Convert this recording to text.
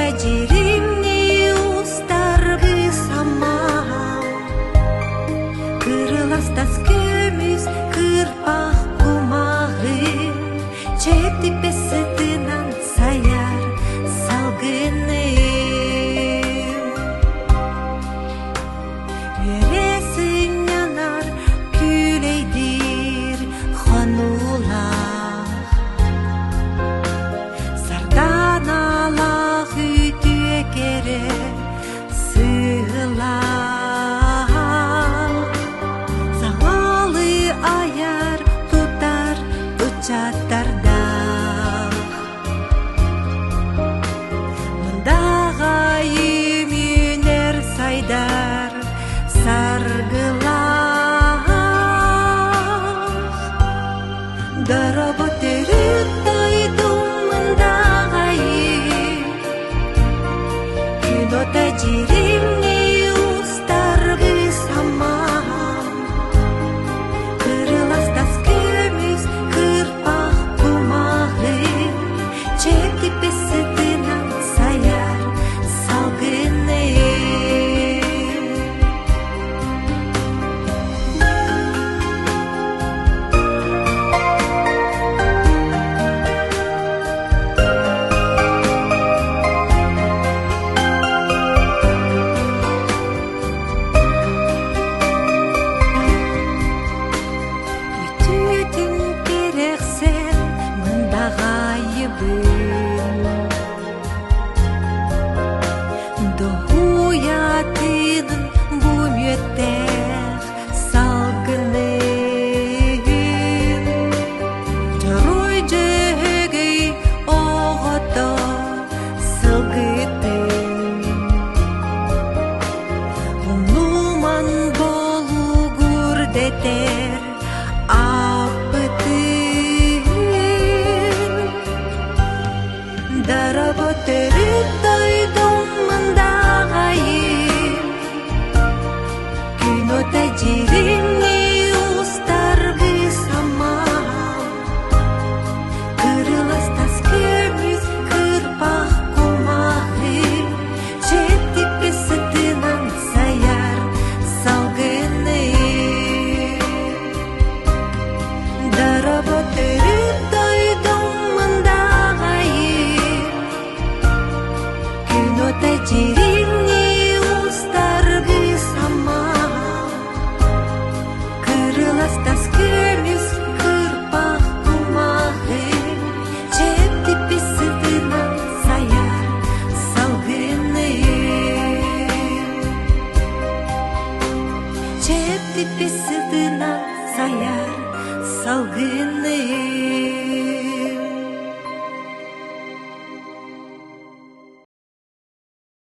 ота дьиримнии устаргы самаан, Кырыластас көмүс кырпах кумаҕы Чэптиппэ сытынан сайар салгыным. Үөрэ сынньанар күүлэйдиир хонуулаах Сарданалаах үтүө кэрэ сыылаах Саҥалыы айар тутар ыччаттардаах Мындаҕайым үүнэр сайдар саргылаах Доробо төрүт дойдум мындаҕайым Күн ота дьиримнии устаргы самаан Кырыластас көмүс кырпах кумаҕы Чэптиппэ сытынан сайар салгыным. Үтүөтүн кэрэхсээн мындаҕайыбын Доһуйа тыынын бу мүөттээх салгынын Дьоруой дьөһөгөй оҕото сылгытын Умнуман болугур дэтэр аппытын Дорого төрүт дойдум мындаҕайым Күн ота дьиримнии устаргы самаан Кырыластас көмүс кырпах кумаҕы Чэптикпи сытынан сайар салгыны Дорого төрүт дойдум мындаҕайым Күн ота дьиримнии устаргы самаан Кырыластас көмүс кырпах кумаҕы Чэптиппи сытынан сайар салгыны Чэптиппи сытынан сайар салгыны.